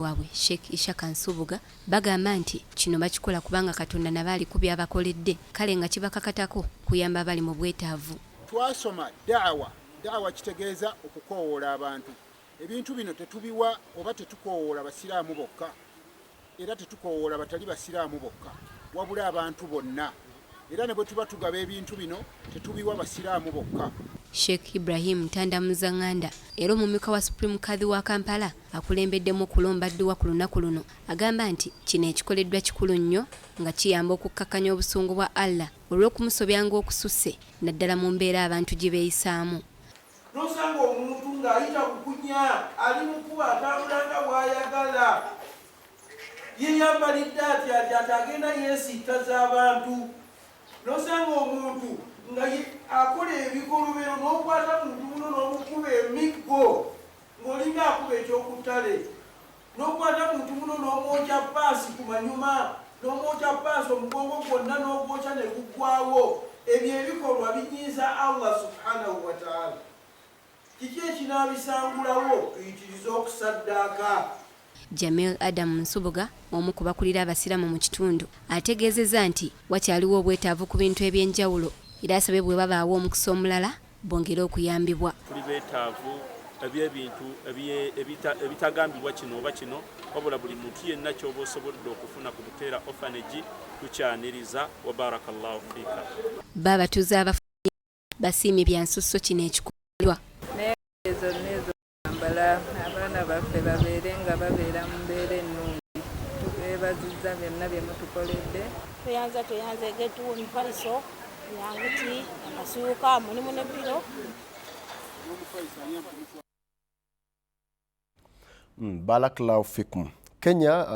Waabwe Sheikh Ishaka Nsubuga bagamba nti kino bakikola kubanga Katonda nabo aliko by'abakoledde kale nga kibakakatako kuyamba abali mu bwetaavu. Twasoma da'awa. Da'awa kitegeeza okukoowoola abantu. Ebintu bino tetubiwa oba tetukoowoola Basiraamu bokka era tetukoowoola batali Basiraamu bokka wabula abantu bonna era ne bwe tuba tugaba ebintu bino tetubiwa Basiraamu bokka. Sheikh Ibrahim Ntanda Muzanganda era omumyuka wa Supreme Kadhi wa Kampala akulembeddemu okulomba dduwa ku lunaku luno agamba nti kino ekikoleddwa kikulu nnyo nga kiyamba okukkakkanya obusungu bwa Allah olw'okumusobyanga okususse naddala mu mbeera abantu gye beeyisaamu. N'osanga omuntu ng'ayita bukunya, ali mu kkubo atambula nga bw'ayagala, yeeyambalidde atya atya ati agenda yeesittaza abantu. N'osanga omuntu nga akola ebikolobero, n'okwata muntu muno n'omukuba emiggo ng'olinga akuba eky'oku ttale. N'okwata muntu muno n'omwokya ppaasi ku manyuma, n'omwokya ppaasi omugongo gwonna n'ogwokya ne guggwaawo. Ebyo ebikolwa binyiiza Allah Subhanahu Wataala. Kiki ekinaabisangulawo? Tuyitirize okusaddaaka. Jamil Adam Nsubuga omu ku bakulira Abasiraamu mu kitundu ategeezezza nti wakyaliwo obwetaavu ku bintu eby'enjawulo era asabye bwe wabaawo omukisa omulala bongere okuyambibwa. Tuli beetaavu eby'ebintu ebitagambibwa kino oba kino wabula buli muntu yenna ky'oba osobodde okufuna ku Buteera Orphanage tukyaniriza wa barakallahu fiika. Bo abatuuze abafunye basiimye bya nsusso kino ekikolwa. Zonna ezo Kampala abaana baffe babeere nga babeera mu mbeera ennungi. Tubeebazizza byonna bye mutukoledde. Tweyanza tweyanzeege tuwa emifaliso, emyanguti, amasuuka mulimu ne piro. Barakallahu fikum. Kenya